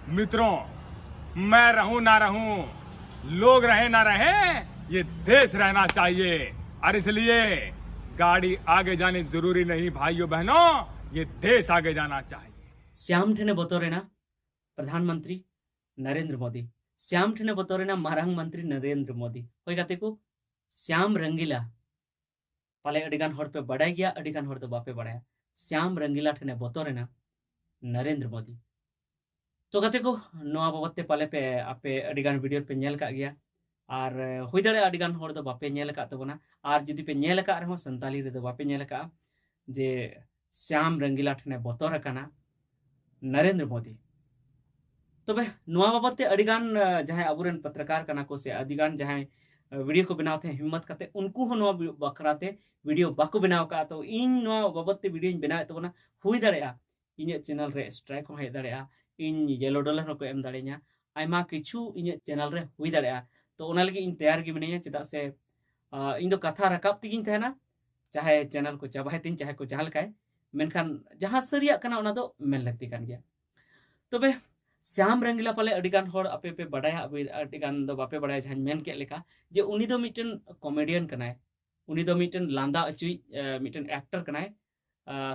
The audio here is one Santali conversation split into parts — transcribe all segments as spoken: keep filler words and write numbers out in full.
मित्रों, मैं रहूं ना रहूं, लोग रहे ना रहे, ये देश रहना चाहिए। और इसलिए गाड़ी आगे जानी जरूरी नहीं भाइयों बहनों, ये देश आगे जाना चाहिए। ᱥᱭᱟᱢ ᱴᱷᱮᱱᱮ ᱵᱚᱛᱚᱨᱮᱱᱟ ᱯᱨᱚᱫᱷᱟᱱ ᱢᱚᱱᱛᱨᱤ ᱱᱚᱨᱮᱱᱫᱨᱚ ᱢᱳᱫᱤ᱾ ᱥᱭᱟᱢ ᱴᱷᱮᱱᱮ ᱵᱚᱛᱚᱨᱮᱱᱟ ᱢᱟᱨᱟᱝ ᱢᱚᱱᱛᱨᱤ ᱱᱚᱨᱮᱱᱫᱨᱚ ᱢᱳᱫᱤ᱾ ᱦᱳᱭ ᱜᱟᱛᱮ ᱠᱚ, ᱥᱭᱟᱢ ᱨᱚᱝᱜᱤᱞᱟ ᱯᱟᱞᱮ ᱟᱹᱰᱤᱜᱟᱱ ᱦᱚᱲ ᱯᱮ ᱵᱟᱰᱟᱭ ᱜᱮᱭᱟ, ᱟᱹᱰᱤᱜᱟᱱ ᱦᱚᱲ ᱫᱚ ᱵᱟᱯᱮ ᱵᱟᱰᱟᱭᱟ᱾ ᱥᱭᱟᱢ ᱨᱚᱝᱜᱤᱞᱟ ᱴᱷᱮᱱᱮ ᱵᱚᱛᱚᱨᱮᱱᱟ ᱱᱚᱨᱮᱱᱫᱨᱚ ᱢᱳᱫᱤ᱾ ᱛᱚ ᱜᱟᱛᱮ ᱠᱚ, ᱱᱚᱣᱟ ᱵᱟᱵᱚᱫ ᱛᱮ ᱯᱟᱞᱮ ᱯᱮ ᱟᱯᱮ ᱟᱹᱰᱤᱜᱟᱱ ᱵᱷᱤᱰᱤᱭᱳ ᱯᱮ ᱧᱮᱞ ᱠᱟᱜ ᱜᱮᱭᱟ, ᱟᱨ ᱦᱩᱭ ᱫᱟᱲᱮᱭᱟᱜᱼᱟ ᱟᱹᱰᱤᱜᱟᱱ ᱦᱚᱲ ᱫᱚ ᱵᱟᱯᱮ ᱧᱮᱞ ᱟᱠᱟᱫ ᱛᱟᱵᱚᱱᱟ, ᱟᱨ ᱡᱩᱫᱤ ᱯᱮ ᱧᱮᱞ ᱟᱠᱟᱫ ᱨᱮᱦᱚᱸ ᱥᱟᱱᱛᱟᱞᱤ ᱨᱮᱫᱚ ᱵᱟᱯᱮ ᱧᱮᱞ ᱟᱠᱟᱫᱼᱟ ᱡᱮ ᱥᱭᱟᱢ ᱨᱚᱝᱜᱤᱞᱟ ᱴᱷᱮᱱᱮ ᱵᱚᱛᱚᱨ ᱟᱠᱟᱱᱟ ᱱᱚᱨᱮᱱᱫᱨᱚ ᱢᱳᱫᱤ᱾ ᱛᱚᱵᱮ ᱱᱚᱣᱟ ᱵᱟᱵᱚᱫ ᱛᱮ ᱟᱹᱰᱤᱜᱟᱱ ᱡᱟᱦᱟᱸᱭ ᱟᱵᱚᱨᱮᱱ ᱯᱚᱛᱨᱚᱠᱟᱨ ᱠᱟᱱᱟ ᱠᱚ ᱥᱮ ᱟᱹᱰᱤᱜᱟᱱ ᱡᱟᱦᱟᱸᱭ ᱵᱷᱤᱰᱤᱭᱳ ᱠᱚ ᱵᱮᱱᱟᱣ ᱛᱟᱦᱮᱸ ᱦᱤᱢᱢᱚᱛ ᱠᱟᱛᱮ, ᱩᱱᱠᱩ ᱦᱚᱸ ᱱᱚᱣᱟ ᱵᱟᱠᱷᱨᱟ ᱛᱮ ᱵᱷᱤᱰᱤᱭᱳ ᱵᱟᱠᱚ ᱵᱮᱱᱟᱣ ᱟᱠᱟᱫᱼᱟ᱾ ᱛᱚ ᱤᱧ ᱱᱚᱣᱟ ᱵᱟᱵᱚᱫ ᱛᱮ ᱵᱷᱤᱰᱤᱭᱳᱧ ᱵᱮᱱᱟᱣᱮᱫ ᱛᱟᱵᱚᱱᱟ, ᱦᱩᱭ ᱫᱟᱲᱮᱭᱟᱜᱼᱟ ᱤᱧᱟᱹᱜ ᱪᱮᱱᱮᱞ ᱨᱮ ᱥᱴᱨᱟᱭᱤᱠ ᱦᱚᱸ ᱦᱮᱡ ᱫᱟᱲᱮᱭᱟᱜᱼᱟ, ᱤᱧ ᱭᱮᱞᱳ ᱰᱚᱞᱟᱨ ᱦᱚᱸᱠᱚ ᱮᱢ ᱫᱟᱲᱮᱭᱟᱹᱧᱟ, ᱟᱭᱢᱟ ᱠᱤᱪᱷᱩ ᱤᱧᱟᱹᱜ ᱪᱮᱱᱮᱞ ᱨᱮ ᱦᱩᱭ ᱫᱟᱲᱮᱭᱟᱜᱼᱟ᱾ ᱛᱚ ᱚᱱᱟ ᱞᱟᱹᱜᱤᱫ ᱤᱧ ᱛᱮᱭᱟᱨ ᱜᱮ ᱢᱤᱱᱟᱹᱧᱟ, ᱪᱮᱫᱟᱜ ᱥᱮ ᱤᱧ ᱫᱚ ᱠᱟᱛᱷᱟ ᱨᱟᱠᱟᱵ ᱛᱮᱜᱤᱧ ᱛᱟᱦᱮᱱᱟ, ᱪᱟᱦᱮ ᱪᱮᱱᱮᱞ ᱠᱚ ᱪᱟᱵᱟᱭ ᱛᱤᱧ, ᱪᱟᱦᱮ ᱠᱚ ᱡᱟᱦᱟᱸ ᱞᱮᱠᱟᱭ, ᱢᱮᱱᱠᱷᱟᱱ ᱡᱟᱦᱟᱸ ᱥᱟᱹᱨᱤᱭᱟᱜ ᱠᱟᱱᱟ ᱚᱱᱟ ᱫᱚ ᱢᱮᱱ ᱞᱟᱹᱠᱛᱤ ᱠᱟᱱ ᱜᱮᱭᱟ᱾ ᱛᱚᱵᱮ ᱥᱭᱟᱢ ᱨᱚᱝᱜᱤᱞᱟ ᱯᱟᱞᱮ ᱟᱹᱰᱤᱜᱟᱱ ᱦᱚᱲ ᱟᱯᱮ ᱯᱮ ᱵᱟᱰᱟᱭᱟ, ᱟᱹᱰᱤᱜᱟᱱ ᱫᱚ ᱵᱟᱯᱮ ᱵᱟᱰᱟᱭᱟ, ᱡᱟᱦᱟᱸᱧ ᱢᱮᱱ ᱠᱮᱫ ᱞᱮᱠᱟ ᱡᱮ ᱩᱱᱤ ᱫᱚ ᱢᱤᱫᱴᱮᱱ ᱠᱚᱢᱮᱰᱤᱭᱟᱱ ᱠᱟᱱᱟᱭ, ᱩᱱᱤ ᱫᱚ ᱢᱤᱫᱴᱮᱱ ᱞᱟᱸᱫᱟ ᱚᱪᱚᱭᱤᱡ ᱢᱤᱫᱴᱮᱱ ᱮᱠᱴᱟᱨ ᱠᱟᱱᱟᱭ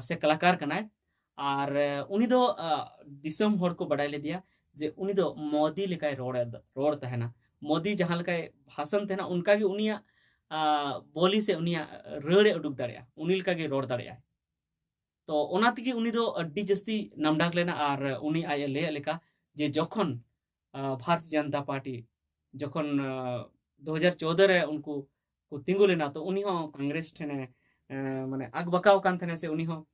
ᱥᱮ ᱠᱟᱞᱟᱠᱟᱨ ᱠᱟᱱᱟᱭ᱾ ᱟᱨ ᱩᱱᱤ ᱫᱚ ᱫᱤᱥᱚᱢ ᱦᱚᱲ ᱠᱚ ᱵᱟᱰᱟᱭ ᱞᱮᱫᱮᱭᱟ ᱡᱮ ᱩᱱᱤ ᱫᱚ ᱢᱳᱫᱤ ᱞᱮᱠᱟᱭ ᱨᱚᱲ ᱨᱚᱲ ᱛᱟᱦᱮᱱᱟ᱾ ᱢᱳᱫᱤ ᱡᱟᱦᱟᱸ ᱞᱮᱠᱟᱭ ᱵᱷᱟᱥᱚᱱ ᱛᱟᱦᱮᱱᱟ ᱚᱱᱠᱟᱜᱮ ᱩᱱᱤᱭᱟᱜ ᱵᱚᱞᱤ ᱥᱮ ᱩᱱᱤᱭᱟᱜ ᱨᱟᱹᱲ ᱮ ᱩᱰᱩᱠ ᱫᱟᱲᱮᱭᱟᱜᱼᱟ, ᱩᱱᱤ ᱞᱮᱠᱟᱜᱮ ᱨᱚᱲ ᱫᱟᱲᱮᱭᱟᱜᱼᱟᱭ᱾ ᱛᱚ ᱚᱱᱟ ᱛᱮᱜᱮ ᱩᱱᱤ ᱫᱚ ᱟᱹᱰᱤ ᱡᱟᱹᱥᱛᱤ ᱱᱟᱢᱰᱟᱠ ᱞᱮᱱᱟ᱾ ᱟᱨ ᱩᱱᱤ ᱟᱡ ᱮ ᱞᱟᱹᱭᱮᱫ ᱞᱮᱠᱟ ᱡᱮ ᱡᱚᱠᱷᱚᱱ ᱵᱷᱟᱨᱚᱛᱤᱭᱚ ᱡᱚᱱᱚᱛᱟ ᱯᱟᱨᱴᱤ ᱡᱚᱠᱷᱚᱱ ᱫᱩ ᱦᱟᱡᱟᱨ ᱪᱳᱫᱫᱳ ᱨᱮ ᱩᱱᱠᱩ ᱠᱚ ᱛᱤᱸᱜᱩ ᱞᱮᱱᱟ, ᱛᱚ ᱩᱱᱤ ᱦᱚᱸ ᱠᱚᱝᱜᱨᱮᱥ ᱴᱷᱮᱱᱮ ᱢᱟᱱᱮ ᱟᱠᱵᱟᱠᱟᱣ ᱠᱟᱱ ᱛᱟᱦᱮᱱᱟ ᱥᱮ ᱩᱱᱤ ᱦᱚᱸ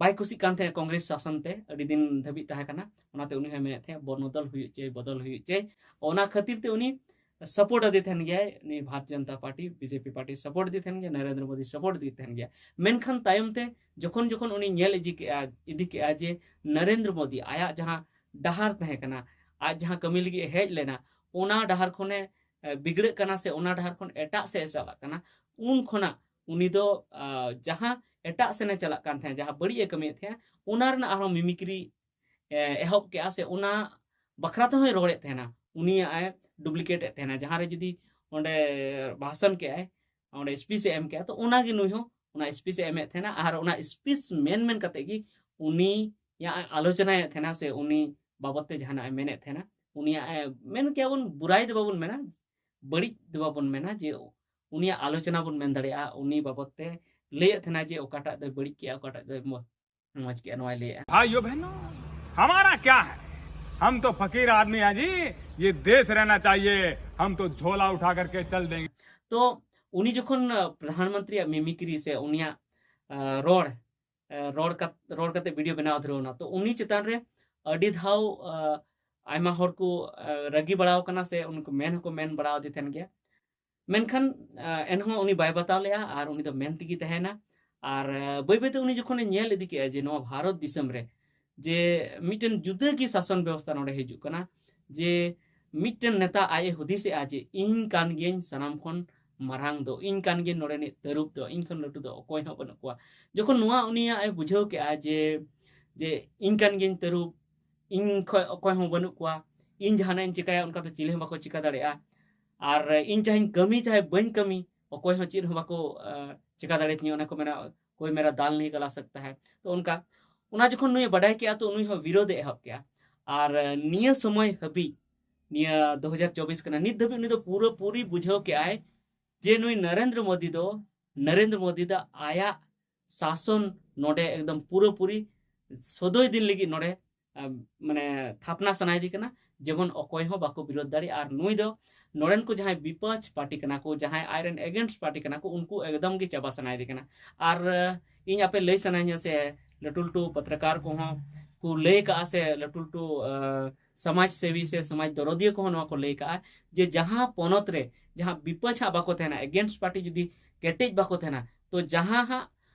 ᱵᱟᱭ ᱠᱩᱥᱤᱜ ᱠᱟᱱ ᱛᱟᱦᱮᱸᱱᱟ ᱠᱚᱝᱜᱨᱮᱥ ᱥᱟᱥᱚᱱ ᱛᱮ ᱟᱹᱰᱤ ᱫᱤᱱ ᱫᱷᱟᱹᱵᱤᱡ ᱛᱟᱦᱮᱸ ᱠᱟᱱᱟ᱾ ᱚᱱᱟᱛᱮ ᱩᱱᱤ ᱦᱚᱸᱭ ᱢᱮᱱᱮᱫ ᱛᱟᱦᱮᱸᱫ ᱵᱚᱱᱚᱫᱚᱞ ᱦᱩᱭᱩᱜ ᱪᱟᱹᱭ, ᱵᱚᱫᱚᱞ ᱦᱩᱭᱩᱜ ᱪᱟᱹᱭ᱾ ᱚᱱᱟ ᱠᱷᱟᱹᱛᱤᱨ ᱛᱮ ᱩᱱᱤ ᱥᱟᱯᱳᱨᱴ ᱟᱫᱮ ᱛᱟᱦᱮᱱ ᱜᱮᱭᱟᱭ, ᱩᱱᱤ ᱵᱷᱟᱨᱚᱛ ᱡᱚᱱᱚᱛᱟ ᱯᱟᱨᱴᱤ, ᱵᱤᱡᱮᱯᱤ ᱯᱟᱨᱴᱤ ᱥᱟᱯᱳᱨᱴ ᱟᱫᱮ ᱛᱟᱦᱮᱱ ᱜᱮᱭᱟ, ᱱᱚᱨᱮᱱᱫᱨᱚ ᱢᱳᱫᱤ ᱥᱟᱯᱳᱨᱴ ᱟᱫᱮ ᱛᱟᱦᱮᱱ ᱜᱮᱭᱟ᱾ ᱢᱮᱱᱠᱷᱟᱱ ᱛᱟᱭᱚᱢ ᱛᱮ ᱡᱚᱠᱷᱚᱱ ᱡᱚᱠᱷᱚᱱ ᱩᱱᱤ ᱧᱮᱞ ᱤᱫᱤ ᱠᱮᱜᱼᱟ, ᱤᱫᱤ ᱠᱮᱜᱼᱟ ᱡᱮ ᱱᱚᱨᱮᱱᱫᱨᱚ ᱢᱳᱫᱤ ᱟᱭᱟᱜ ᱡᱟᱦᱟᱸ ᱰᱟᱦᱟᱨ ᱛᱟᱦᱮᱸ ᱠᱟᱱᱟ, ᱟᱡ ᱡᱟᱦᱟᱸ ᱠᱟᱹᱢᱤ ᱞᱟᱹᱜᱤᱫ ᱮ ᱦᱮᱡ ᱞᱮᱱᱟ, ᱚᱱᱟ ᱰᱟᱦᱟᱨ ᱠᱷᱚᱱᱮ ᱵᱤᱜᱽᱲᱟᱹᱜ ᱠᱟᱱᱟ ᱥᱮ ᱚᱱᱟ ᱰᱟᱦᱟᱨ ᱠᱷᱚᱱ ᱮᱴᱟᱜ ᱥᱮᱫ ᱮ ᱪᱟᱞᱟᱜ ᱠᱟᱱᱟ, ᱩᱱ ᱠᱷᱚᱱᱟᱜ ᱩᱱᱤ ᱫᱚ ᱡᱟᱦᱟᱸ ᱮᱴᱟᱜ ᱥᱮᱱᱮ ᱪᱟᱞᱟᱜ ᱠᱟᱱ ᱛᱟᱦᱮᱸᱫ, ᱡᱟᱦᱟᱸ ᱵᱟᱹᱲᱤᱡ ᱮ ᱠᱟᱹᱢᱤᱭᱮᱫ ᱛᱟᱦᱮᱸᱫ, ᱚᱱᱟ ᱨᱮᱱᱟᱜ ᱟᱨᱦᱚᱸ ᱢᱤᱢᱤᱠᱨᱤ ᱮ, ᱮᱦᱚᱵ ᱠᱮᱜᱼᱟ ᱥᱮ ᱚᱱᱟ ᱵᱟᱠᱷᱨᱟ ᱛᱮᱦᱚᱸᱭ ᱨᱚᱲᱮᱫ ᱛᱟᱦᱮᱱᱟ, ᱩᱱᱤᱭᱟᱜ ᱮ ᱰᱩᱯᱞᱤᱠᱮᱴ ᱮᱫ ᱛᱟᱦᱮᱱᱟ᱾ ᱡᱟᱦᱟᱸ ᱨᱮ ᱡᱩᱫᱤ ᱚᱸᱰᱮ ᱵᱷᱟᱥᱚᱱ ᱠᱮᱜᱼᱟᱭ, ᱚᱸᱰᱮ ᱥᱯᱤᱪ ᱮ ᱮᱢ ᱠᱮᱜᱼᱟ, ᱛᱚ ᱚᱱᱟᱜᱮ ᱱᱩᱭ ᱦᱚᱸ ᱚᱱᱟ ᱥᱯᱤᱪ ᱮ ᱮᱢᱮᱫ ᱛᱟᱦᱮᱱᱟ᱾ ᱟᱨ ᱚᱱᱟ ᱥᱯᱤᱪ ᱢᱮᱱ ᱢᱮᱱ ᱠᱟᱛᱮ ᱜᱮ ᱩᱱᱤᱭᱟᱜ ᱮ ᱟᱞᱳᱪᱚᱱᱟᱭᱮᱫ ᱛᱟᱦᱮᱱᱟ ᱥᱮ ᱩᱱᱤ ᱵᱟᱵᱚᱛ ᱛᱮ ᱡᱟᱦᱟᱱᱟᱜ ᱮ ᱢᱮᱱᱮᱫ ᱛᱟᱦᱮᱱᱟ᱾ ᱩᱱᱤᱭᱟᱜ ᱮ ᱢᱮᱱ ᱠᱮᱭᱟ ᱵᱚᱱ, ᱵᱩᱨᱟᱭ ᱫᱚ ᱵᱟᱵᱚᱱ ᱢᱮᱱᱟ, ᱵᱟᱹᱲᱤᱡ ᱫᱚ ᱵᱟᱵᱚᱱ ᱢᱮᱱᱟ, ᱡᱮ ᱩᱱᱤᱭᱟᱜ ᱟᱞᱳᱪᱚᱱᱟ ᱵᱚᱱ ᱢᱮᱱ ᱫᱟᱲᱮᱭᱟᱜᱼᱟ᱾ ᱩᱱᱤ ᱵᱟᱵᱚᱛ ᱛᱮ ᱞᱟᱹᱭᱮᱫ ᱛᱟᱦᱮᱱᱟ ᱡᱮ ᱚᱠᱟᱴᱟᱜ ᱫᱚᱭ ᱵᱟᱹᱲᱤᱡ ᱠᱮᱜᱼᱟ, ᱚᱠᱟᱴᱟᱜ ᱫᱚᱭ ᱢᱚ-, ᱢᱚᱡᱽ ᱠᱮᱜᱼᱟ, ᱱᱚᱣᱟᱭ ᱞᱟᱹᱭᱮᱫᱼᱟ᱾ भाइयों बहनों, हमारा क्या है, हम तो फकीर आदमी हैं जी। ये देश रहना चाहिए, हम तो झोला उठा करके चल देंगे। ᱛᱚ ᱩᱱᱤ ᱡᱚᱠᱷᱚᱱ ᱯᱨᱚᱫᱷᱟᱱ ᱢᱚᱱᱛᱨᱤᱭᱟᱜ ᱢᱤᱢᱤᱠᱨᱤ ᱥᱮ ᱩᱱᱤᱭᱟᱜ ᱟ, ᱨᱚᱲ ᱟ, ᱨᱚᱲ ᱠᱟᱛ- ᱨᱚᱲ ᱠᱟᱛᱮ ᱵᱷᱤᱰᱤᱭᱳ ᱵᱮᱱᱟᱣ ᱫᱷᱩᱨᱟᱹᱣ ᱮᱱᱟ, ᱛᱚ ᱩᱱᱤ ᱪᱮᱛᱟᱱ ᱨᱮ ᱟᱹᱰᱤ ᱫᱷᱟᱣ ᱟ, ᱟᱭᱢᱟ ᱦᱚᱲ ᱠᱚ ᱟ, ᱨᱟᱹᱜᱤ ᱵᱟᱲᱟᱣ ᱠᱟᱱᱟ ᱥᱮ ᱩᱱᱠᱩ ᱢᱮᱱ ᱦᱚᱸᱠᱚ ᱢᱮᱱ ᱵᱟᱲᱟᱣ ᱟᱫᱮ ᱛᱟᱦᱮᱱ ᱜᱮᱭᱟ᱾ ᱢᱮᱱᱠᱷᱟᱱ ᱟ, ᱮᱱᱦᱚᱸ ᱩᱱᱤ ᱵᱟᱭ ᱵᱟᱛᱟᱣ ᱞᱮᱜᱼᱟ ᱟᱨ ᱩᱱᱤ ᱫᱚ ᱢᱮᱱ ᱛᱮᱜᱮ ᱛᱟᱦᱮᱱᱟ᱾ ᱟᱨ ᱟ, ᱵᱟᱹᱭ ᱵᱟᱹᱭ ᱛᱮ ᱩᱱᱤ ᱡᱚᱠᱷᱚᱱᱮ ᱧᱮᱞ ᱤᱫᱤ ᱠᱮᱜᱼᱟ ᱡᱮ ᱱᱚᱣᱟ ᱵᱷᱟᱨᱚᱛ ᱫᱤᱥᱚᱢ ᱨᱮ ᱡᱮ ᱢᱤᱫᱴᱮᱱ ᱡᱩᱫᱟᱹ ᱜᱮ ᱥᱟᱥᱚᱱ ᱵᱮᱵᱚᱥᱛᱷᱟ ᱱᱚᱰᱮ ᱦᱤᱡᱩᱜ ᱠᱟᱱᱟ, ᱡᱮ ᱢᱤᱫᱴᱮᱱ ᱱᱮᱛᱟ ᱟᱡ ᱮ ᱦᱩᱫᱤᱥᱮᱜᱼᱟ ᱡᱮ ᱤᱧ ᱠᱟᱱ ᱜᱤᱭᱟᱹᱧ ᱥᱟᱱᱟᱢ ᱠᱷᱚᱱ ᱢᱟᱨᱟᱝ ᱫᱚ, ᱤᱧ ᱠᱟᱱ ᱜᱤᱭᱟᱹᱧ ᱱᱚᱰᱮᱱᱤᱡ ᱛᱟᱹᱨᱩᱵ ᱫᱚ, ᱤᱧ ᱠᱷᱚᱱ ᱞᱟᱹᱴᱩ ᱫᱚ ᱚᱠᱚᱭ ᱦᱚᱸ ᱵᱟᱹᱱᱩᱜ ᱠᱚᱣᱟ᱾ ᱡᱚᱠᱷᱚᱱ ᱱᱚᱣᱟ ᱩᱱᱤᱭᱟᱜ ᱮ ᱵᱩᱡᱷᱟᱹᱣ ᱠᱮᱜᱼᱟ ᱡᱮ, ᱡᱮ ᱤᱧ ᱠᱟᱱ ᱜᱤᱭᱟᱹᱧ ᱛᱟᱹᱨᱩᱵ, ᱤᱧ ᱠᱷᱚᱱ ᱚᱠᱚᱭ ᱦᱚᱸ ᱵᱟᱹᱱᱩᱜ ᱠᱚᱣᱟ, ᱤᱧ ᱡᱟᱦᱟᱱᱟᱜ ᱤᱧ ᱪᱤᱠᱟᱹᱭᱟ ᱚᱱᱠᱟ ᱫᱚ ᱪᱤᱞᱤ ᱦᱚᱸ ᱵᱟᱠᱚ ᱪᱤᱠᱟᱹ ᱫᱟᱲᱮᱭᱟᱜᱼᱟ, ᱟᱨ ᱤᱧ ᱪᱟᱦᱮᱧ ᱠᱟᱹᱢᱤ ᱪᱟᱦᱮ ᱵᱟᱹᱧ ᱠᱟᱹᱢᱤ, ᱚᱠᱚᱭ ᱦᱚᱸ ᱪᱮᱫ ᱦᱚᱸ ᱵᱟᱠᱚ ᱟ, ᱪᱤᱠᱟᱹ ᱫᱟᱲᱮᱭᱟᱛᱤᱧᱟ᱾ ᱚᱱᱟ ᱠᱚ ᱢᱮᱱᱟ, ᱠᱳᱭ ᱢᱮᱨᱟ ᱫᱟᱞ ᱱᱤᱦᱤ ᱜᱟᱞᱟ ᱥᱟᱠᱛᱟ ᱦᱟᱭ᱾ ᱛᱚ ᱚᱱᱠᱟ ᱚᱱᱟ ᱡᱚᱠᱷᱚᱱ ᱱᱩᱭᱮ ᱵᱟᱰᱟᱭ ᱠᱮᱜᱼᱟ, ᱛᱚ ᱩᱱᱤ ᱦᱚᱸ ᱵᱤᱨᱳᱫᱷ ᱮ ᱮᱦᱚᱵ ᱠᱮᱜᱼᱟ᱾ ᱟᱨ ᱟ, ᱱᱤᱭᱟᱹ ᱥᱚᱢᱚᱭ ᱦᱟᱹᱵᱤᱡ, ᱱᱤᱭᱟᱹ ᱫᱩ ᱦᱟᱡᱟᱨ ᱪᱚᱵᱵᱤᱥ ᱠᱟᱱᱟ, ᱱᱤᱛ ᱫᱷᱟᱹᱵᱤᱡ ᱩᱱᱤ ᱫᱚ ᱯᱩᱨᱟᱹ ᱯᱩᱨᱤ ᱵᱩᱡᱷᱟᱹᱣ ᱠᱮᱜᱼᱟᱭ ᱡᱮ ᱱᱩᱭ ᱱᱚᱨᱮᱱᱫᱨᱚ ᱢᱳᱫᱤ ᱫᱚ, ᱱᱚᱨᱮᱱᱫᱨᱚ ᱢᱳᱫᱤ ᱫᱚ ᱟᱭᱟᱜ ᱥᱟᱥᱚᱱ ᱱᱚᱰᱮ ᱮᱠᱫᱚᱢ ᱯᱩᱨᱟᱹ ᱯᱩᱨᱤ ᱥᱚᱫᱚᱭ ᱫᱤᱱ ᱞᱟᱹᱜᱤᱫ ᱱᱚᱰᱮ ᱟᱢ, ᱢᱟᱱᱮ ᱛᱷᱟᱯᱱᱟ ᱥᱟᱱᱟᱭᱮᱫᱮ ᱠᱟᱱᱟ, ᱡᱮᱢᱚᱱ ᱚᱠᱚᱭ ᱦᱚᱸ ᱵᱟᱠᱚ ᱵᱤᱨᱳᱫᱷ ᱫᱟᱲᱮᱭᱟᱜᱼᱟ᱾ ᱟᱨ ᱱᱩᱭ ᱫᱚ ᱱᱚᱰᱮᱱ ᱠᱚ ᱡᱟᱦᱟᱸᱭ ᱵᱤᱯᱚᱠᱷ ᱯᱟᱨᱴᱤ ᱠᱟᱱᱟ ᱠᱚ, ᱡᱟᱦᱟᱸᱭ ᱟᱡᱨᱮᱱ ᱮᱜᱮᱱᱥᱴ ᱯᱟᱨᱴᱤ ᱠᱟᱱᱟ ᱠᱚ, ᱩᱱᱠᱩ ᱮᱠᱫᱚᱢ ᱜᱮ ᱪᱟᱵᱟ ᱥᱟᱱᱟᱭᱮᱫᱮ ᱠᱟᱱᱟ᱾ ᱟᱨ ᱟ, ᱤᱧ ᱟᱯᱮ ᱞᱟᱹᱭ ᱥᱟᱱᱟᱧᱟ ᱥᱮ ᱞᱟᱹᱴᱩ ᱞᱟᱹᱴᱩ ᱯᱚᱛᱨᱚᱠᱟᱨ ᱠᱚᱦᱚᱸ ᱠᱚ ᱞᱟᱹᱭ ᱠᱟᱜᱼᱟ ᱥᱮ ᱞᱟᱹᱴᱩ ᱞᱟᱹᱴᱩ ᱟ, ᱥᱚᱢᱟᱡᱽ ᱥᱮᱵᱤ ᱥᱮ ᱥᱚᱢᱟᱡᱽ ᱫᱚᱨᱚᱫᱤᱭᱟᱹ ᱠᱚᱦᱚᱸ ᱱᱚᱣᱟ ᱠᱚ ᱞᱟᱹᱭ ᱠᱟᱜᱼᱟ ᱡᱮ ᱡᱟᱦᱟᱸ ᱯᱚᱱᱚᱛ ᱨᱮ ᱡᱟᱦᱟᱸ ᱵᱤᱯᱚᱠᱷ ᱦᱟᱸᱜ ᱵᱟᱠᱚ ᱛᱟᱦᱮᱱᱟ, ᱮᱜᱮᱱᱥᱴ ᱯᱟᱨᱴᱤ ᱡᱩᱫᱤ ᱠᱮᱴᱮᱡ ᱵᱟᱠᱚ ᱛᱟᱦᱮᱱᱟ, ᱛᱚ ᱡᱟᱦᱟᱸ ᱦᱟᱸᱜ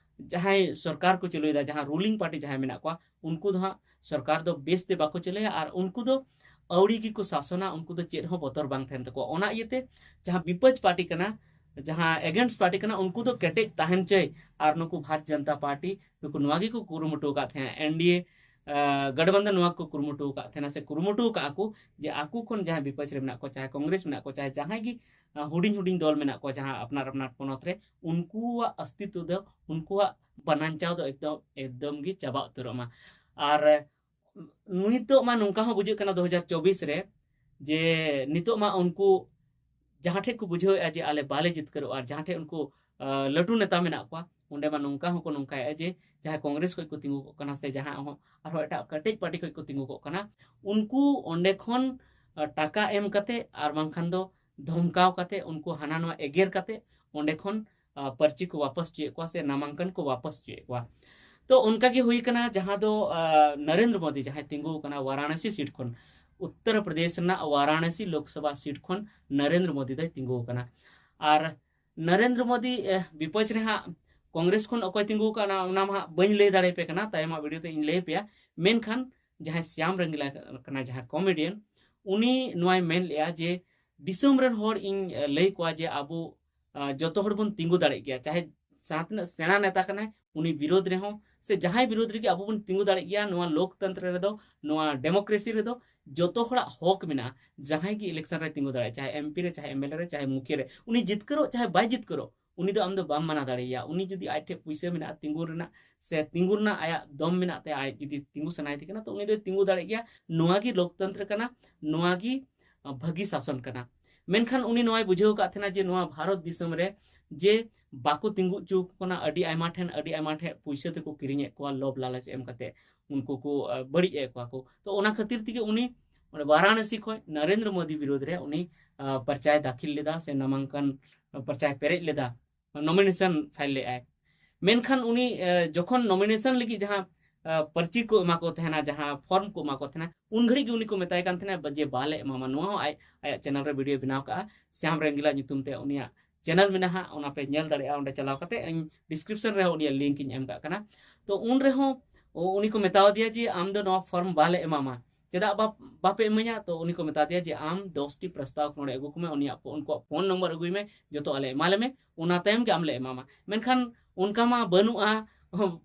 ᱡᱟᱦᱟᱸᱭ ᱥᱚᱨᱠᱟᱨ ᱠᱚ ᱪᱟᱹᱞᱩᱭᱮᱫᱟ, ᱡᱟᱦᱟᱸ ᱨᱩᱞᱤᱝ ᱯᱟᱨᱴᱤ ᱡᱟᱦᱟᱸᱭ ᱢᱮᱱᱟᱜ ᱠᱚᱣᱟ, ᱩᱱᱠᱩ ᱫᱚ ᱦᱟᱸᱜ ᱥᱚᱨᱠᱟᱨ ᱫᱚ ᱵᱮᱥ ᱛᱮ ᱵᱟᱠᱚ ᱪᱟᱹᱞᱩᱭᱟ ᱟᱨ ᱩᱱᱠᱩ ᱫᱚ ᱟᱹᱣᱲᱤ ᱜᱮᱠᱚ ᱥᱟᱥᱚᱱᱟ, ᱩᱱᱠᱩ ᱫᱚ ᱪᱮᱫ ᱦᱚᱸ ᱵᱚᱛᱚᱨ ᱵᱟᱝ ᱛᱟᱦᱮᱱ ᱛᱟᱠᱚᱣᱟ᱾ ᱚᱱᱟ ᱤᱭᱟᱹᱛᱮ ᱡᱟᱦᱟᱸ ᱵᱤᱯᱚᱠᱷ ᱯᱟᱨᱴᱤ ᱠᱟᱱᱟ, ᱡᱟᱦᱟᱸ ᱮᱜᱮᱱᱥᱴ ᱯᱟᱨᱴᱤ ᱠᱟᱱᱟ, ᱩᱱᱠᱩ ᱫᱚ ᱠᱮᱴᱮᱡ ᱛᱟᱦᱮᱱ ᱪᱟᱹᱭ᱾ ᱟᱨ ᱱᱩᱠᱩ ᱵᱷᱟᱨᱚᱛ ᱡᱚᱱᱚᱛᱟ ᱯᱟᱨᱴᱤ ᱱᱩᱠᱩ ᱱᱚᱣᱟ ᱜᱮᱠᱚ ᱠᱩᱨᱩᱢᱩᱴᱩ ᱟᱠᱟᱫ ᱛᱟᱦᱮᱸᱫ, ᱮᱱᱰᱤᱮ ᱜᱟᱴᱵᱟᱱᱫᱷᱚᱱ ᱱᱚᱣᱟ ᱠᱚ ᱠᱩᱨᱩᱢᱩᱴᱩ ᱟᱠᱟᱫ ᱛᱟᱦᱮᱱᱟ ᱥᱮ ᱠᱩᱨᱩᱢᱩᱴᱩ ᱟᱠᱟᱫᱼᱟ ᱠᱚ ᱡᱮ ᱟᱠᱚ ᱠᱷᱚᱱ ᱡᱟᱦᱟᱸᱭ ᱵᱤᱯᱚᱠᱷ ᱨᱮ ᱢᱮᱱᱟᱜ ᱠᱚ, ᱪᱟᱦᱮ ᱠᱚᱝᱜᱨᱮᱥ ᱢᱮᱱᱟᱜ ᱠᱚ, ᱪᱟᱦᱮ ᱡᱟᱦᱟᱸᱭ ᱜᱮ ᱦᱩᱰᱤᱧ ᱦᱩᱰᱤᱧ ᱫᱚᱞ ᱢᱮᱱᱟᱜ ᱠᱚᱣᱟ ᱡᱟᱦᱟᱸ ᱟᱯᱱᱟᱨ ᱟᱯᱱᱟᱨ ᱯᱚᱱᱚᱛ ᱨᱮ, ᱩᱱᱠᱩᱣᱟᱜ ᱚᱥᱛᱤᱛᱛᱚ ᱫᱚ, ᱩᱱᱠᱩᱣᱟᱜ ᱵᱟᱱᱟᱧᱪᱟᱣ ᱫᱚ ᱮᱠᱫᱚᱢ ᱮᱠᱫᱚᱢ ᱜᱮ ᱪᱟᱵᱟ ᱩᱛᱟᱹᱨᱚᱜ ᱢᱟ᱾ ᱟᱨ ᱱᱤᱛᱚᱜ ᱢᱟ ᱱᱚᱝᱠᱟ ᱦᱚᱸ ᱵᱩᱡᱷᱟᱹᱜ ᱠᱟᱱᱟ ᱫᱩ ᱦᱟᱡᱟᱨ ᱪᱚᱵᱵᱤᱥ ᱨᱮ ᱡᱮ ᱱᱤᱛᱚᱜ ᱢᱟ ᱩᱱᱠᱩ ᱡᱟᱦᱟᱸ ᱴᱷᱮᱡ ᱠᱚ ᱵᱩᱡᱷᱟᱹᱣᱮᱫᱼᱟ ᱡᱮ ᱟᱞᱮ ᱵᱟᱞᱮ ᱡᱤᱛᱠᱟᱹᱨᱚᱜᱼᱟ, ᱟᱨ ᱡᱟᱦᱟᱸ ᱴᱷᱮᱡ ᱩᱱᱠᱩ ᱞᱟᱹᱴᱩ ᱱᱮᱛᱟ ᱢᱮᱱᱟᱜ ᱠᱚᱣᱟ, ᱚᱸᱰᱮ ᱢᱟ ᱱᱚᱝᱠᱟ ᱦᱚᱸᱠᱚ ᱱᱚᱝᱠᱟᱭᱮᱫᱼᱟ ᱡᱮ ᱡᱟᱦᱟᱸᱭ ᱠᱚᱝᱜᱨᱮᱥ ᱠᱷᱚᱡ ᱠᱚ ᱛᱤᱸᱜᱩ ᱠᱚᱜ ᱠᱟᱱᱟ ᱥᱮ ᱡᱟᱦᱟᱸ ᱦᱚᱸ ᱟᱨᱦᱚᱸ ᱮᱴᱟᱜ ᱠᱟᱹᱴᱤᱡ ᱯᱟᱨᱴᱤ ᱠᱷᱚᱡ ᱠᱚ ᱛᱤᱸᱜᱩ ᱠᱚᱜ ᱠᱟᱱᱟ, ᱩᱱᱠᱩ ᱚᱸᱰᱮ ᱠᱷᱚᱱ ᱴᱟᱠᱟ ᱮᱢ ᱠᱟᱛᱮ ᱟᱨ ᱵᱟᱝᱠᱷᱟᱱ ᱫᱚ ᱫᱷᱚᱢᱠᱟᱣ ᱠᱟᱛᱮ, ᱩᱱᱠᱩ ᱦᱟᱱᱟ ᱱᱚᱣᱟ ᱮᱜᱮᱨ ᱠᱟᱛᱮ ᱚᱸᱰᱮ ᱠᱷᱚᱱ ᱯᱟᱨᱪᱤ ᱠᱚ ᱣᱟᱯᱟᱥ ᱦᱚᱪᱚᱭᱮᱫ ᱠᱚᱣᱟ ᱥᱮ ᱱᱟᱢᱟᱝᱠᱚᱱ ᱠᱚ ᱣᱟᱯᱟᱥ ᱦᱚᱪᱚᱭᱮᱫ ᱠᱚᱣᱟ᱾ ᱛᱚ ᱚᱱᱠᱟ ᱜᱮ ᱦᱩᱭ ᱠᱟᱱᱟ, ᱡᱟᱦᱟᱸ ᱫᱚ ᱱᱚᱨᱮᱱᱫᱨᱚ ᱢᱳᱫᱤ ᱡᱟᱦᱟᱸᱭ ᱛᱤᱸᱜᱩ ᱠᱟᱱᱟ ᱣᱟᱨᱟᱬᱚᱥᱤ ᱥᱤᱴ ᱠᱷᱚᱱ, ᱩᱛᱛᱚᱨ ᱯᱨᱚᱫᱮᱥ ᱨᱮᱱᱟᱜ ᱣᱟᱨᱟᱬᱚᱥᱤ ᱞᱳᱠᱥᱚᱵᱷᱟ ᱥᱤᱴ ᱠᱷᱚᱱ ᱱᱚᱨᱮᱱᱫᱨᱚ ᱢᱳᱫᱤ ᱫᱚᱭ ᱛᱤᱸᱜᱩ ᱠᱟᱱᱟ᱾ ᱟᱨ ᱱᱚᱨᱮᱱᱫᱨᱚ ᱢᱳᱫᱤ ᱵᱤᱯᱚᱠᱷ ᱨᱮ ᱦᱟᱸᱜ ᱠᱚᱝᱜᱨᱮᱥ ᱠᱷᱚᱱ ᱚᱠᱚᱭ ᱛᱤᱸᱜᱩ ᱠᱟᱱᱟ ᱚᱱᱟ ᱢᱟ ᱦᱟᱸᱜ ᱵᱟᱹᱧ ᱞᱟᱹᱭ ᱫᱟᱲᱮᱭᱟᱯᱮ ᱠᱟᱱᱟ, ᱛᱟᱭᱚᱢᱟᱜ ᱵᱷᱤᱰᱤᱭᱳ ᱛᱮ ᱤᱧ ᱞᱟᱹᱭ ᱟᱯᱮᱭᱟ᱾ ᱢᱮᱱᱠᱷᱟᱱ ᱡᱟᱦᱟᱸᱭ ᱥᱭᱟᱢ ᱨᱚᱝᱜᱤᱞᱟ ᱠᱟᱱᱟ, ᱡᱟᱦᱟᱸ ᱠᱚᱢᱮᱰᱤᱭᱟᱱ, ᱩᱱᱤ ᱱᱚᱣᱟᱭ ᱢᱮᱱ ᱞᱮᱜᱼᱟ ᱡᱮ ᱫᱤᱥᱚᱢ ᱨᱮᱱ ᱦᱚᱲ ᱤᱧ ᱞᱟᱹᱭ ᱠᱚᱣᱟ ᱡᱮ ᱟᱵᱚ ᱡᱚᱛᱚ ᱦᱚᱲ ᱵᱚᱱ ᱛᱤᱸᱜᱩ ᱫᱟᱲᱮᱭᱟᱜ ᱜᱮᱭᱟ, ᱪᱟᱦᱮ ᱡᱟᱦᱟᱸ ᱛᱤᱱᱟᱹᱜ ᱥᱮᱬᱟ ᱱᱮᱛᱟ ᱠᱟᱱᱟᱭ ᱩᱱᱤ ᱵᱤᱨᱳᱫᱷ ᱨᱮᱦᱚᱸ ᱥᱮ ᱡᱟᱦᱟᱸᱭ ᱵᱤᱨᱳᱫᱷ ᱨᱮᱜᱮ ᱟᱵᱚ ᱵᱚᱱ ᱛᱤᱸᱜᱩ ᱫᱟᱲᱮᱭᱟᱜ ᱜᱮᱭᱟ᱾ ᱱᱚᱣᱟ ᱞᱳᱠᱛᱚᱱᱛᱨᱚ ᱨᱮᱫᱚ, ᱱᱚᱣᱟ ᱰᱮᱢᱳᱠᱨᱮᱥᱤ ᱨᱮᱫᱚ ᱡᱚᱛᱚ ᱦᱚᱲᱟᱜ ᱦᱚᱠ ᱢᱮᱱᱟᱜᱼᱟ᱾ ᱡᱟᱦᱟᱸᱭ ᱜᱮ ᱤᱞᱮᱠᱥᱚᱱ ᱨᱮ ᱛᱤᱸᱜᱩ ᱫᱟᱲᱮᱭᱟᱜᱼᱟ, ᱪᱟᱦᱮ ᱮᱢᱯᱤ ᱨᱮ, ᱪᱟᱦᱮ ᱮᱢᱮᱞᱮ ᱨᱮ, ᱪᱟᱦᱮ ᱢᱩᱠᱷᱤᱭᱟᱹ ᱨᱮ, ᱩᱱᱤ ᱡᱤᱛᱠᱟᱹᱨᱚᱜ ᱪᱟᱦᱮ ᱵᱟᱭ ᱡᱤᱛᱠᱟᱹᱨᱚᱜ, ᱩᱱᱤ ᱫᱚ ᱟᱢ ᱫᱚ ᱵᱟᱢ ᱢᱟᱱᱟ ᱫᱟᱲᱮᱭᱟᱭᱟ᱾ ᱩᱱᱤ ᱡᱩᱫᱤ ᱟᱡ ᱴᱷᱮᱡ ᱯᱩᱭᱥᱟᱹ ᱢᱮᱱᱟᱜᱼᱟ, ᱛᱤᱸᱜᱩ ᱨᱮᱱᱟᱜ ᱥᱮ ᱛᱤᱸᱜᱩ ᱨᱮᱱᱟᱜ ᱟᱭᱟᱜ ᱫᱚᱢ ᱢᱮᱱᱟᱜ ᱛᱟᱭᱟ, ᱟᱡ ᱡᱩᱫᱤ ᱛᱤᱸᱜᱩ ᱥᱟᱱᱟᱭᱮ ᱠᱟᱱᱟ, ᱛᱚ ᱩᱱᱤ ᱫᱚᱭ ᱛᱤᱸᱜᱩ ᱫᱟᱲᱮᱭᱟᱜ ᱜᱮᱭᱟ᱾ ᱱᱚᱣᱟ ᱜᱮ ᱞᱳᱠᱛᱚᱱᱛᱨᱚ ᱠᱟᱱᱟ, ᱱᱚᱣᱟ ᱜᱮ ᱵᱷᱟᱹᱜᱤ ᱥᱟᱥᱚᱱ ᱠᱟᱱᱟ᱾ ᱢᱮᱱᱠᱷᱟᱱ ᱩᱱᱤ ᱱᱚᱣᱟᱭ ᱵᱩᱡᱷᱟᱹᱣ ᱟᱠᱟᱫ ᱛᱟᱦᱮᱱᱟ ᱡᱮ ᱱᱚᱣᱟ ᱵᱷᱟᱨᱚᱛ ᱫᱤᱥᱚᱢ ᱨᱮ ᱡᱮ ᱵᱟᱠᱚ ᱛᱤᱸᱜᱩ ᱦᱚᱪᱚ ᱟᱠᱚ ᱠᱟᱱᱟ, ᱟᱹᱰᱤ ᱟᱭᱢᱟ ᱴᱷᱮᱱ, ᱟᱹᱰᱤ ᱟᱭᱢᱟ ᱴᱷᱮᱱ ᱯᱩᱭᱥᱟᱹ ᱛᱮᱠᱚ ᱠᱤᱨᱤᱧᱮᱫ ᱠᱚᱣᱟ, ᱞᱚᱵᱷ ᱞᱟᱞᱚᱪ ᱮᱢ ᱠᱟᱛᱮ ᱩᱱᱠᱩ ᱠᱚ ᱵᱟᱹᱲᱤᱡ ᱮᱫ ᱠᱚᱣᱟ ᱠᱚ᱾ ᱛᱚ ᱚᱱᱟ ᱠᱷᱟᱹᱛᱤᱨ ᱛᱮᱜᱮ ᱩᱱᱤ ᱚᱸᱰᱮ ᱵᱟᱨᱟᱬᱚᱥᱤ ᱠᱷᱚᱱ ᱱᱚᱨᱮᱱᱫᱨᱚ ᱢᱳᱫᱤ ᱵᱤᱨᱳᱫᱷ ᱨᱮ ᱩᱱᱤ ᱯᱟᱨᱪᱟᱭ ᱫᱟᱹᱠᱷᱤᱞ ᱞᱮᱫᱟ ᱥᱮ ᱱᱟᱢᱟᱝᱠᱟᱱ ᱯᱟᱨᱪᱟᱭ ᱯᱮᱨᱮᱡ ᱞᱮᱫᱟ, ᱱᱚᱢᱤᱱᱮᱥᱚᱱ ᱯᱷᱟᱭᱤᱞ ᱞᱮᱫᱟᱭ᱾ ᱢᱮᱱᱠᱷᱟᱱ ᱩᱱᱤ ᱡᱚᱠᱷᱚᱱ ᱱᱚᱢᱤᱱᱮᱥᱚᱱ ᱞᱟᱹᱜᱤᱫ ᱡᱟᱦᱟᱸ ᱯᱟᱨᱪᱤ ᱠᱚ ᱮᱢᱟ ᱠᱚ ᱛᱟᱦᱮᱱᱟ, ᱡᱟᱦᱟᱸ ᱯᱷᱚᱨᱢ ᱠᱚ ᱮᱢᱟ ᱠᱚ ᱛᱟᱦᱮᱱᱟ, ᱩᱱ ᱜᱷᱟᱹᱲᱤᱡ ᱜᱮ ᱩᱱᱤ ᱠᱚ ᱢᱮᱛᱟᱭ ᱠᱟᱱ ᱛᱟᱦᱮᱱᱟ ᱡᱮ ᱵᱟᱞᱮ ᱮᱢᱟᱢᱟ᱾ ᱱᱚᱣᱟ ᱦᱚᱸ ᱟᱡ ᱟᱭᱟᱜ ᱪᱮᱱᱮᱞ ᱨᱮ ᱵᱷᱤᱰᱤᱭᱳ ᱵᱮᱱᱟᱣ ᱠᱟᱜᱼᱟ, ᱥᱭᱟᱢ ᱨᱚᱝᱜᱤᱞᱟ ᱧᱩᱛᱩᱢ ᱛᱮ ᱩᱱᱤᱭᱟᱜ ᱪᱮᱱᱮᱞ ᱢᱮᱱᱟᱜᱼᱟ, ᱚᱱᱟ ᱯᱮ ᱧᱮᱞ ᱫᱟᱲᱮᱭᱟᱜᱼᱟ᱾ ᱚᱸᱰᱮ ᱪᱟᱞᱟᱣ ᱠᱟᱛᱮ ᱤᱧ ᱰᱤᱥᱠᱨᱤᱯᱥᱚᱱ ᱨᱮᱦᱚᱸ ᱩᱱᱤᱭᱟᱜ ᱞᱤᱝᱠ ᱤᱧ ᱮᱢ ᱠᱟᱜ ᱠᱟᱱᱟ᱾ ᱛᱚ ᱩᱱ ᱨᱮᱦᱚᱸ ᱩᱱᱤ ᱠᱚ ᱢᱮᱛᱟᱣ ᱫᱮᱭᱟ ᱡᱮ ᱟᱢ ᱫᱚ ᱱᱚᱣᱟ ᱯᱷᱚᱨᱢ ᱵᱟᱞᱮ ᱮᱢᱟᱢᱟ, ᱪᱮᱫᱟᱜ ᱵᱟᱯ-, ᱵᱟᱯᱮ ᱤᱢᱟᱹᱧᱟ? ᱛᱚ ᱩᱱᱤ ᱠᱚ ᱢᱮᱛᱟ ᱫᱮᱭᱟ ᱡᱮ ᱟᱢ ᱫᱚᱥ ᱴᱤ ᱯᱨᱚᱥᱛᱟᱵ ᱱᱚᱰᱮ ᱟᱹᱜᱩ ᱠᱚᱢᱮ, ᱩᱱᱤᱭᱟᱜ ᱯᱷᱳ-, ᱩᱱᱠᱩᱣᱟᱜ ᱯᱷᱳᱱ ᱱᱚᱢᱵᱚᱨ ᱟᱹᱜᱩᱭ ᱢᱮ, ᱡᱚᱛᱚ ᱟᱞᱮ ᱮᱢᱟᱞᱮ ᱢᱮ, ᱚᱱᱟ ᱛᱟᱭᱚᱢ ᱜᱮ ᱟᱢ ᱞᱮ ᱮᱢᱟᱢᱟ᱾ ᱢᱮᱱᱠᱷᱟᱱ ᱚᱱᱠᱟ ᱢᱟ ᱵᱟᱹᱱᱩᱜᱼᱟ,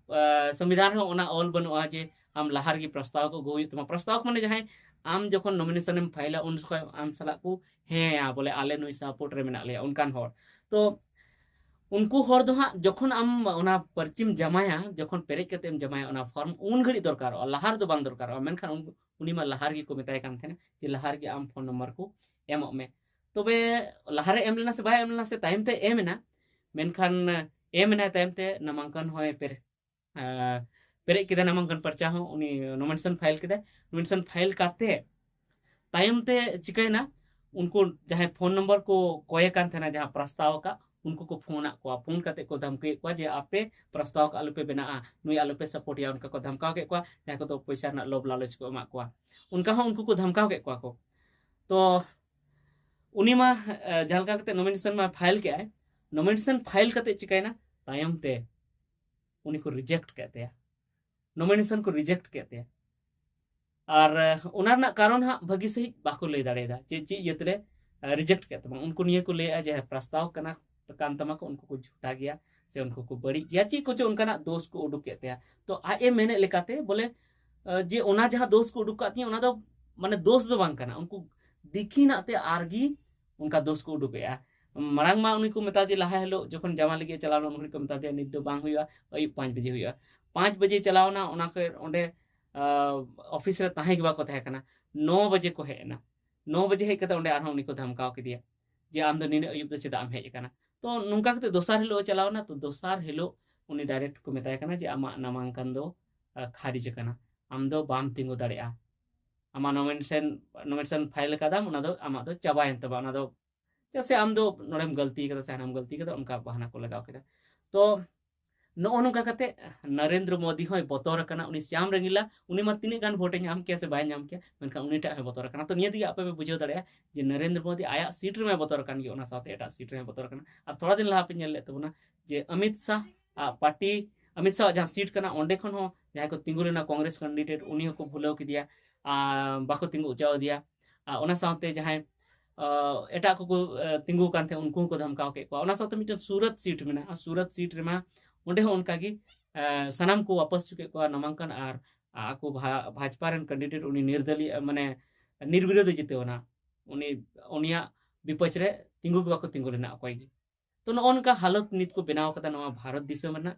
ᱥᱚᱝᱵᱤᱫᱷᱟᱱ ᱨᱮᱦᱚᱸ ᱚᱱᱟ ᱚᱞ ᱵᱟᱹᱱᱩᱜᱼᱟ ᱡᱮ ᱟᱢ ᱞᱟᱦᱟ ᱨᱮᱜᱮ ᱯᱨᱚᱥᱛᱟᱵᱚᱠ ᱟᱹᱜᱩ ᱦᱩᱭᱩᱜ ᱛᱟᱢᱟ᱾ ᱯᱨᱚᱥᱛᱟᱵᱚᱠ ᱢᱟᱱᱮ ᱡᱟᱦᱟᱸᱭ ᱟᱢ ᱡᱚᱠᱷᱚᱱ ᱱᱚᱢᱤᱱᱮᱥᱚᱱ ᱮᱢ ᱯᱷᱟᱭᱤᱞᱟ, ᱩᱱ ᱡᱚᱠᱷᱚᱱ ᱟᱢ ᱥᱟᱞᱟᱜ ᱠᱚ ᱦᱮᱸᱭᱟ, ᱵᱚᱞᱮ ᱟᱞᱮ ᱱᱩᱭ ᱥᱟᱯᱳᱨᱴ ᱨᱮ ᱢᱮᱱᱟᱜ ᱞᱮᱭᱟ, ᱚᱱᱠᱟᱱ ᱦᱚᱲ᱾ ᱛᱚ ᱩᱱᱠᱩ ᱦᱚᱲ ᱫᱚ ᱦᱟᱸᱜ ᱡᱚᱠᱷᱚᱱ ᱟᱢ ᱚᱱᱟ ᱯᱟᱹᱨᱪᱤᱢ ᱡᱟᱢᱟᱭᱟ, ᱡᱚᱠᱷᱚᱱ ᱯᱮᱨᱮᱡ ᱠᱟᱛᱮ ᱮᱢ ᱡᱟᱢᱟᱭᱟ ᱚᱱᱟ ᱯᱷᱚᱨᱢ, ᱩᱱ ᱜᱷᱟᱹᱲᱤᱡ ᱫᱚᱨᱠᱟᱨᱚᱜᱼᱟ, ᱞᱟᱦᱟ ᱨᱮᱫᱚ ᱵᱟᱝ ᱫᱚᱨᱠᱟᱨᱚᱜᱼᱟ᱾ ᱢᱮᱱᱠᱷᱟᱱ ᱩᱱ- ᱩᱱᱤ ᱢᱟ ᱞᱟᱦᱟ ᱨᱮᱜᱮ ᱠᱚ ᱢᱮᱛᱟᱭ ᱠᱟᱱ ᱛᱟᱦᱮᱱᱟ ᱡᱮ ᱞᱟᱦᱟ ᱨᱮᱜᱮ ᱟᱢ ᱯᱷᱳᱱ ᱱᱟᱢᱵᱟᱨ ᱠᱚ ᱮᱢᱚᱜ ᱢᱮ᱾ ᱛᱚᱵᱮ ᱞᱟᱦᱟᱨᱮ ᱮᱢ ᱞᱮᱱᱟ ᱥᱮ ᱵᱟᱭ ᱮᱢ ᱞᱮᱱᱟ ᱥᱮ ᱛᱟᱭᱚᱢ ᱛᱮ ᱮᱢ ᱮᱱᱟ, ᱢᱮᱱᱠᱷᱟᱱ ᱮᱢ ᱮᱱᱟᱭ ᱛᱟᱭᱚᱢ ᱛᱮ ᱱᱟᱢᱟᱝᱠᱚᱱ ᱦᱚᱸᱭ ᱯᱮᱨᱮᱡ ᱟᱨ ᱯᱮᱨᱮᱡ ᱠᱮᱫᱟ ᱱᱟᱢᱟᱝᱠᱚᱱ ᱯᱟᱨᱪᱟ ᱦᱚᱸ, ᱩᱱᱤ ᱱᱚᱢᱤᱱᱮᱥᱚᱱ ᱯᱷᱟᱭᱤᱞ ᱠᱮᱫᱟᱭ᱾ ᱱᱚᱢᱤᱱᱮᱥᱚᱱ ᱯᱷᱟᱭᱤᱞ ᱠᱟᱛᱮ ᱛᱟᱭᱚᱢ ᱛᱮ ᱪᱤᱠᱟᱹᱭᱮᱱᱟ, ᱩᱱᱠᱩ ᱡᱟᱦᱟᱸᱭ ᱯᱷᱳᱱ ᱱᱚᱢᱵᱚᱨ ᱠᱚ ᱠᱚᱭᱮ ᱠᱟᱱ ᱛᱟᱦᱮᱱᱟ, ᱡᱟᱦᱟᱸ ᱯᱨᱟᱥᱛᱟᱣ ᱟᱠᱟᱫ, ᱩᱱᱠᱩ ᱠᱚ ᱯᱷᱳᱱ ᱟᱫ ᱠᱚᱣᱟ, ᱯᱷᱳᱱ ᱠᱟᱛᱮ ᱠᱚ ᱫᱷᱟᱢᱠᱤᱭᱮᱫ ᱠᱚᱣᱟ ᱡᱮ ᱟᱯᱮ ᱯᱨᱟᱥᱛᱟᱣ ᱟᱠᱟᱫ ᱟᱞᱚᱯᱮ ᱵᱮᱱᱟᱜᱼᱟ, ᱱᱩᱭ ᱟᱞᱚᱯᱮ ᱥᱟᱯᱳᱨᱴᱮᱭᱟ, ᱚᱱᱠᱟ ᱠᱚ ᱫᱷᱟᱢᱠᱟᱣ ᱠᱮᱫ ᱠᱚᱣᱟ᱾ ᱡᱟᱦᱟᱸᱭ ᱠᱚᱫᱚ ᱯᱚᱭᱥᱟ ᱨᱮᱱᱟᱜ ᱞᱳᱵᱷ ᱞᱟᱞᱚᱪ ᱠᱚ ᱮᱢᱟᱫ ᱠᱚᱣᱟ, ᱚᱱᱠᱟ ᱦᱚᱸ ᱩᱱᱠᱩ ᱠᱚ ᱫᱷᱟᱢᱠᱟᱣ ᱠᱮᱫ ᱠᱚᱣᱟ ᱠᱚ᱾ ᱛᱚ ᱩᱱᱤ ᱢᱟ ᱡᱟᱦᱟᱸ ᱞᱮᱠᱟ ᱠᱟᱛᱮ ᱱᱚᱢᱤᱱᱮᱥᱚᱱ ᱢᱟ ᱯᱷᱟᱭᱤᱞ ᱠᱮᱫᱟᱭ, ᱱᱚᱢᱤᱱᱮᱥᱚᱱ ᱯᱷᱟᱭᱤᱞ ᱠᱟᱛᱮ ᱪᱤᱠᱟᱭᱮᱱᱟ, ᱛᱟᱭᱚᱢ ᱛᱮ ᱩᱱᱤ ᱠᱚ ᱨᱤᱡᱮᱠᱴ ᱠᱮᱫ ᱛᱟᱭᱟ, ᱱᱚᱢᱤᱱᱮᱥᱚᱱ ᱠᱚ ᱨᱤᱡᱮᱠᱴ ᱠᱮᱫ ᱛᱟᱭᱟ᱾ ᱟᱨ ᱚᱱᱟ ᱨᱮᱱᱟᱜ ᱠᱟᱨᱚᱱ ᱦᱟᱸᱜ ᱵᱷᱟᱹᱜᱤ ᱥᱟᱺᱦᱤᱡ ᱵᱟᱠᱚ ᱞᱟᱹᱭ ᱫᱟᱲᱮᱭᱟᱫᱟ ᱡᱮ ᱪᱮᱫ ᱤᱭᱟᱹ ᱛᱮᱞᱮ ᱨᱤᱡᱮᱠᱴ ᱠᱮᱫ ᱛᱟᱢᱟ᱾ ᱩᱱᱠᱩ ᱱᱤᱭᱟᱹ ᱠᱚ ᱞᱟᱹᱭᱮᱫᱼᱟ ᱡᱮ ᱯᱨᱟᱥᱛᱟᱣ ᱠᱟᱱᱟ, ᱠᱟᱱ ᱛᱟᱢᱟ ᱠᱚ, ᱩᱱᱠᱩ ᱠᱚ ᱡᱷᱩᱴᱟ ᱜᱮᱭᱟ ᱥᱮ ᱩᱱᱠᱩ ᱠᱚ ᱵᱟᱹᱲᱤᱡ ᱜᱮᱭᱟ, ᱪᱮᱫ ᱠᱚᱪᱚ ᱚᱱᱠᱟᱱᱟᱜ ᱫᱳᱥ ᱠᱚ ᱩᱰᱩᱠ ᱠᱮᱫ ᱛᱟᱭᱟ᱾ ᱛᱚ ᱟᱡ ᱮ ᱢᱮᱱᱮᱫ ᱞᱮᱠᱟᱛᱮ ᱵᱚᱞᱮ ᱡᱮ ᱚᱱᱟ ᱡᱟᱦᱟᱸ ᱫᱳᱥ ᱠᱚ ᱩᱰᱩᱠ ᱠᱟᱜ ᱛᱤᱧᱟᱹ, ᱚᱱᱟ ᱫᱚ ᱢᱟᱱᱮ ᱫᱳᱥ ᱫᱚ ᱵᱟᱝ ᱠᱟᱱᱟ, ᱩᱱᱠᱩ ᱫᱤᱠᱷᱤᱱᱟᱜ ᱛᱮ ᱟᱨᱜᱤ ᱚᱱᱠᱟ ᱫᱳᱥ ᱠᱚ ᱩᱰᱩᱠᱮᱜᱼᱟ᱾ ᱢᱟᱲᱟᱝ ᱢᱟ ᱩᱱᱤ ᱠᱚ ᱢᱮᱛᱟ ᱫᱮᱭᱟ, ᱞᱟᱦᱟ ᱦᱤᱞᱳᱜ ᱡᱚᱠᱷᱚᱱ ᱡᱟᱢᱟ ᱞᱟᱹᱜᱤᱫ ᱮ ᱪᱟᱞᱟᱣ ᱞᱮᱱᱟ, ᱩᱱ ᱜᱷᱟᱹᱲᱤᱡ ᱠᱚ ᱢᱮᱛᱟ ᱫᱮᱭᱟ ᱱᱤᱛ ᱫᱚ ᱵᱟᱝ ᱦᱩᱭᱩᱜᱼᱟ, ᱟᱹᱭᱩᱵ ᱯᱟᱸᱪ ᱵᱟᱡᱮ ᱦᱩᱭᱩᱜᱼᱟ᱾ ᱯᱟᱸᱪ ᱵᱟᱡᱮ ᱪᱟᱞᱟᱣ ᱮᱱᱟ, ᱚᱱᱟ ᱠᱷᱚᱱ ᱚᱸᱰᱮ ᱚᱯᱷᱤᱥ ᱨᱮ ᱛᱟᱦᱮᱸ ᱜᱮ ᱵᱟᱠᱚ ᱛᱟᱦᱮᱸ ᱠᱟᱱᱟ᱾ ᱱᱚ ᱵᱟᱡᱮ ᱠᱚ ᱦᱮᱡ ᱮᱱᱟ᱾ ᱱᱚ ᱵᱟᱡᱮ ᱦᱮᱡ ᱠᱟᱛᱮ ᱚᱸᱰᱮ ᱟᱨᱦᱚᱸ ᱩᱱᱤ ᱠᱚ ᱫᱷᱟᱢᱠᱟᱣ ᱠᱮᱫᱮᱭᱟ ᱡᱮ ᱟᱢ ᱫᱚ ᱱᱤᱱᱟᱹᱜ ᱟᱹᱭᱩᱵ ᱫᱚ ᱪᱮᱫᱟᱜ ᱮᱢ ᱦᱮᱡ ᱟᱠᱟᱱᱟ᱾ ᱛᱚ ᱱᱚᱝᱠᱟ ᱠᱟᱛᱮ ᱫᱚᱥᱟᱨ ᱦᱤᱞᱳᱜ ᱮ ᱪᱟᱞᱟᱣ ᱮᱱᱟ᱾ ᱛᱚ ᱫᱚᱥᱟᱨ ᱦᱤᱞᱳᱜ ᱩᱱᱤ ᱰᱟᱭᱨᱮᱠᱴ ᱠᱚ ᱢᱮᱛᱟᱭ ᱠᱟᱱᱟ ᱡᱮ ᱟᱢᱟᱜ ᱱᱟᱢᱟᱝᱠᱟᱱ ᱫᱚ ᱠᱷᱟᱨᱤᱡ ᱟᱠᱟᱱᱟ, ᱟᱢ ᱫᱚ ᱵᱟᱢ ᱛᱤᱸᱜᱩ ᱫᱟᱲᱮᱭᱟᱜᱼᱟ, ᱟᱢᱟᱜ ᱱᱚᱢᱤᱱᱮᱥᱚᱱ ᱱᱚᱢᱤᱱᱮᱥᱚᱱ ᱯᱷᱟᱭᱤᱞ ᱟᱠᱟᱫᱟᱢ, ᱚᱱᱟ ᱫᱚ ᱟᱢᱟᱜ ᱫᱚ ᱪᱟᱵᱟᱭᱮᱱ ᱛᱟᱢᱟ, ᱚᱱᱟ ᱫᱚ ᱪᱮᱫᱟᱜ ᱥᱮ ᱟᱢ ᱫᱚ ᱱᱚᱰᱮᱢ ᱜᱟᱹᱞᱛᱤ ᱠᱟᱫᱟ ᱥᱮ ᱦᱟᱱᱟᱢ ᱜᱟᱹᱞᱛᱤ ᱠᱟᱫᱟ, ᱚᱱᱠᱟ ᱵᱟᱦᱟᱱᱟ ᱠᱚ ᱞᱟᱜᱟᱣ ᱠᱮᱫᱟ᱾ ᱛᱚ ᱱᱚᱜᱼᱚ ᱱᱚᱝᱠᱟ ᱠᱟᱛᱮ ᱱᱚᱨᱮᱱᱫᱨᱚ ᱢᱳᱫᱤ ᱦᱚᱸᱭ ᱵᱚᱛᱚᱨ ᱟᱠᱟᱱᱟ᱾ ᱩᱱᱤ ᱥᱭᱟᱢ ᱨᱟᱝᱜᱤᱞᱟ, ᱩᱱᱤ ᱢᱟ ᱛᱤᱱᱟᱹᱜ ᱜᱟᱱ ᱵᱷᱳᱴ ᱮ ᱧᱟᱢ ᱠᱮᱭᱟ ᱥᱮ ᱵᱟᱭ ᱧᱟᱢ ᱠᱮᱭᱟ, ᱢᱮᱱᱠᱷᱟᱱ ᱩᱱᱤ ᱴᱷᱮᱱ ᱦᱚᱸᱭ ᱵᱚᱛᱚᱨ ᱟᱠᱟᱱᱟ᱾ ᱛᱚ ᱱᱤᱭᱟᱹ ᱛᱮᱜᱮ ᱟᱯᱮ ᱯᱮ ᱵᱩᱡᱷᱟᱹᱣ ᱫᱟᱲᱮᱭᱟᱜᱼᱟ ᱡᱮ ᱱᱚᱨᱮᱱᱫᱨᱚ ᱢᱳᱫᱤ ᱟᱭᱟᱜ ᱥᱤᱴ ᱨᱮᱢᱟᱭ ᱵᱚᱛᱚᱨ ᱟᱠᱟᱱ ᱜᱮᱭᱟ, ᱚᱱᱟ ᱥᱟᱶᱛᱮ ᱮᱴᱟᱜ ᱥᱤᱴ ᱨᱮᱦᱚᱸᱭ ᱵᱚᱛᱚᱨ ᱟᱠᱟᱱᱟ᱾ ᱟᱨ ᱛᱷᱚᱲᱟ ᱫᱤᱱ ᱞᱟᱦᱟ ᱯᱮ ᱧᱮᱞ ᱞᱮᱫ ᱛᱟᱵᱚᱱᱟ ᱡᱮ ᱚᱢᱤᱛ ᱥᱟᱦ ᱟᱜ ᱯᱟᱨᱴᱤ, ᱚᱢᱤᱛ ᱥᱟᱦ ᱟᱜ ᱡᱟᱦᱟᱸ ᱥᱤᱴ ᱠᱟᱱᱟ, ᱚᱸᱰᱮ ᱠᱷᱚᱱ ᱦᱚᱸ ᱡᱟᱦᱟᱸᱭ ᱠᱚ ᱛᱤᱸᱜᱩ ᱞᱮᱱᱟ ᱠᱚᱝᱜᱨᱮᱥ ᱠᱮᱱᱰᱤᱰᱮᱴ, ᱩᱱᱤ ᱦᱚᱸᱠᱚ ᱵᱷᱩᱞᱟᱹᱣ ᱠᱮᱫᱮᱭᱟ, ᱟᱨ ᱵᱟᱠᱚ ᱛᱤᱸᱜᱩ ᱦᱚᱪᱚ ᱟᱫᱮᱭᱟ᱾ ᱟᱨ ᱚᱱᱟ ᱥᱟᱶᱛᱮ ᱡᱟᱦᱟᱸᱭ ᱟᱨ ᱮᱴᱟᱜ ᱠᱚᱠᱚ ᱟᱨ ᱛᱤᱸᱜᱩ ᱟᱠᱟᱱ ᱛᱟᱦᱮᱸᱫ, ᱩᱱᱠᱩ ᱦᱚᱸᱠᱚ ᱫᱷᱟᱢᱠᱟᱣ ᱠᱮᱫ ᱠᱚᱣᱟ᱾ ᱚᱱᱟ ᱥᱟᱶᱛᱮ ᱢᱤᱫᱴᱮᱱ ᱥᱩᱨᱟᱛ ᱥᱤᱴ ᱢᱮᱱᱟᱜᱼᱟ, ᱥᱩᱨᱟᱛ ᱥᱤᱴ ᱨᱮᱢᱟ ᱚᱸᱰᱮ ᱦᱚᱸ ᱚᱱᱠᱟᱜᱮ ᱟᱨ ᱥᱟᱱᱟᱢ ᱠᱚ ᱣᱟᱯᱟᱥ ᱦᱚᱪᱚ ᱠᱮᱫ ᱠᱚᱣᱟ ᱱᱟᱢᱟᱝᱠᱟᱱ, ᱟᱨ ᱟᱠᱚ ᱵᱷᱟ-, ᱵᱷᱟᱡᱽᱯᱟ ᱨᱮᱱ ᱠᱮᱱᱰᱤᱰᱮᱴ ᱩᱱᱤ ᱱᱤᱨᱫᱟᱹᱞᱤᱭᱟᱹ, ᱢᱟᱱᱮ ᱱᱤᱨᱵᱤᱨᱳᱫᱷ ᱮ ᱡᱤᱛᱟᱹᱣ ᱮᱱᱟ, ᱩᱱᱤ, ᱩᱱᱤᱭᱟᱜ ᱵᱤᱯᱚᱡᱽ ᱨᱮ ᱛᱤᱸᱜᱩ ᱜᱮ ᱵᱟᱠᱚ ᱛᱤᱸᱜᱩ ᱞᱮᱱᱟ ᱚᱠᱚᱭ ᱜᱮ᱾ ᱛᱚ ᱱᱚᱜᱼᱚ ᱱᱚᱝᱠᱟ ᱦᱟᱞᱚᱛ ᱱᱤᱛ ᱠᱚ ᱵᱮᱱᱟᱣ ᱠᱟᱫᱟ ᱱᱚᱣᱟ ᱵᱷᱟᱨᱚᱛ ᱫᱤᱥᱚᱢ ᱨᱮᱱᱟᱜ,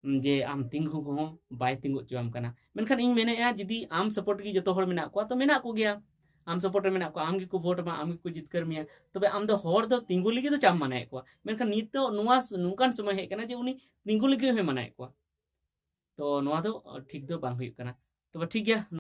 ᱩᱸ, ᱡᱮ ᱟᱢ ᱛᱤᱸᱜᱩ ᱠᱚᱦᱚᱸ ᱵᱟᱭ ᱛᱤᱸᱜᱩ ᱦᱚᱪᱚᱣᱟᱢ ᱠᱟᱱᱟ᱾ ᱢᱮᱱᱠᱷᱟᱱ ᱤᱧ ᱢᱮᱱᱮᱫᱼᱟ, ᱡᱩᱫᱤ ᱟᱢ ᱥᱟᱯᱳᱨᱴ ᱜᱮ ᱡᱚᱛᱚ ᱦᱚᱲ ᱢᱮᱱᱟᱜ ᱠᱚᱣᱟ, ᱛᱚ ᱢᱮᱱᱟᱜ ᱠᱚᱜᱮᱭᱟ, ᱟᱢ ᱥᱟᱯᱳᱨᱴ ᱨᱮ ᱢᱮᱱᱟᱜ ᱠᱚᱣᱟ, ᱟᱢ ᱜᱮᱠᱚ ᱵᱷᱳᱴ ᱟᱢᱟ, ᱟᱢ ᱜᱮᱠᱚ ᱡᱤᱛᱠᱟᱹᱨ ᱢᱮᱭᱟ, ᱛᱚᱵᱮ ᱟᱢ ᱫᱚ ᱦᱚᱲ ᱫᱚ ᱛᱤᱸᱜᱩ ᱞᱟᱹᱜᱤᱫ ᱫᱚ ᱪᱟᱢ ᱢᱟᱱᱟᱭᱮᱫ ᱠᱚᱣᱟ᱾ ᱢᱮᱱᱠᱷᱟᱱ ᱱᱤᱛ ᱫᱚ ᱱᱚᱣᱟ ᱥ-, ᱱᱚᱝᱠᱟᱱ ᱥᱚᱢᱚᱭ ᱦᱮᱡ ᱟᱠᱟᱱᱟ ᱡᱮ ᱩᱱᱤ ᱛᱤᱸᱜᱩ ᱞᱟᱹᱜᱤᱫ ᱦᱚᱸᱭ ᱢᱟᱱᱟᱭᱮᱫ ᱠᱚᱣᱟ᱾ ᱛᱚ ᱱᱚᱣᱟ ᱫᱚ, ᱟᱸ, ᱴᱷᱤᱠ ᱫᱚ ᱵᱟᱝ ᱦᱩᱭᱩᱜ ᱠᱟᱱᱟ᱾ ᱛᱚᱵᱮ ᱴᱷᱤᱠ ᱜᱮᱭᱟ᱾